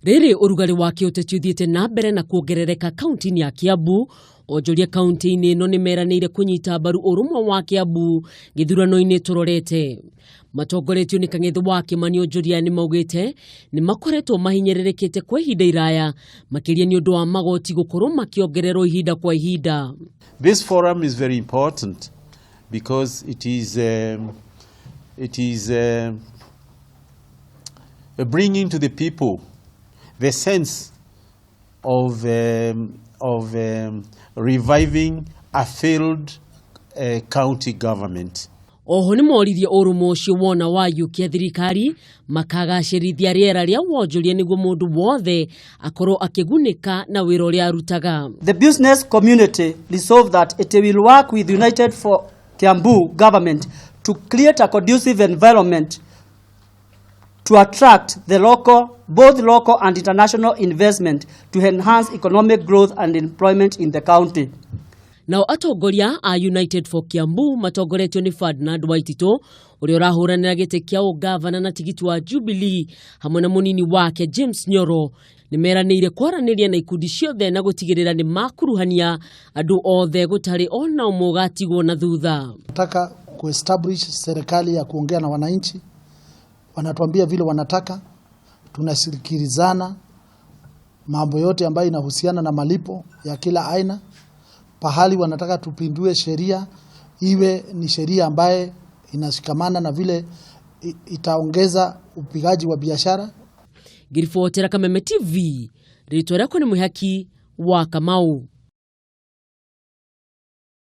Rĩrĩ ũrugarĩ wa kĩũteti ũthiĩte na mbere na kuongerereka kaunti-inĩ ya Kiambu, onjoria kaunti-inĩ ĩno nĩ meranĩire kũnyita mbaru ũrũmwe wa Kiambu gĩthurano-inĩ tũrorete. Matongoretio nĩ Kang'ethe wa Kĩmani, onjoria nĩ maugĩte nĩ makoretwo mahinyĩrĩrĩkĩte kwa ihinda iraya, makĩria nĩ ũndũ wa magoti gũkorwo makĩongererwo ihinda kwa ihinda. This forum is very important because it is bringing to the people the sense of reviving a failed county government. Oho nĩ moririe ũrũmwe ũcio wona wayũkia thirikari makagacĩrithia rĩera rĩa wonjoria nĩguo mũndũ wothe akorwo akĩgunĩka na wĩra ũrĩa arutaga. The business community resolved that it will work with United for Kiambu government to create a conducive environment to attract both local and international investment to enhance economic growth and employment in the county. Nao atongoria a United for Kiambu matongoretio nĩ Ferdinand Waititũ, ũrĩa ũrahũranĩra gĩtĩ kĩa ũgavana na tigiti wa Jubilee, hamwe na mũnini wake James Nyoro, nĩ meranĩire kwaranĩria na ikundi ciothe na gũtigĩrĩra nĩ makuruhania andũ othe gũtarĩ ona ũmwe ũgatigwo na thutha. Nataka kuestablish serikali ya kuongea na wananchi, wanatuambia vile wanataka, tunasikilizana mambo yote ambayo inahusiana na malipo ya kila aina. Pahali wanataka tupindue sheria iwe ni sheria ambaye inashikamana na vile itaongeza upigaji wa biashara. Ngĩribotera Kameme TV, rĩtwa rĩakwa nĩ Mwĩhaki wa Kamau.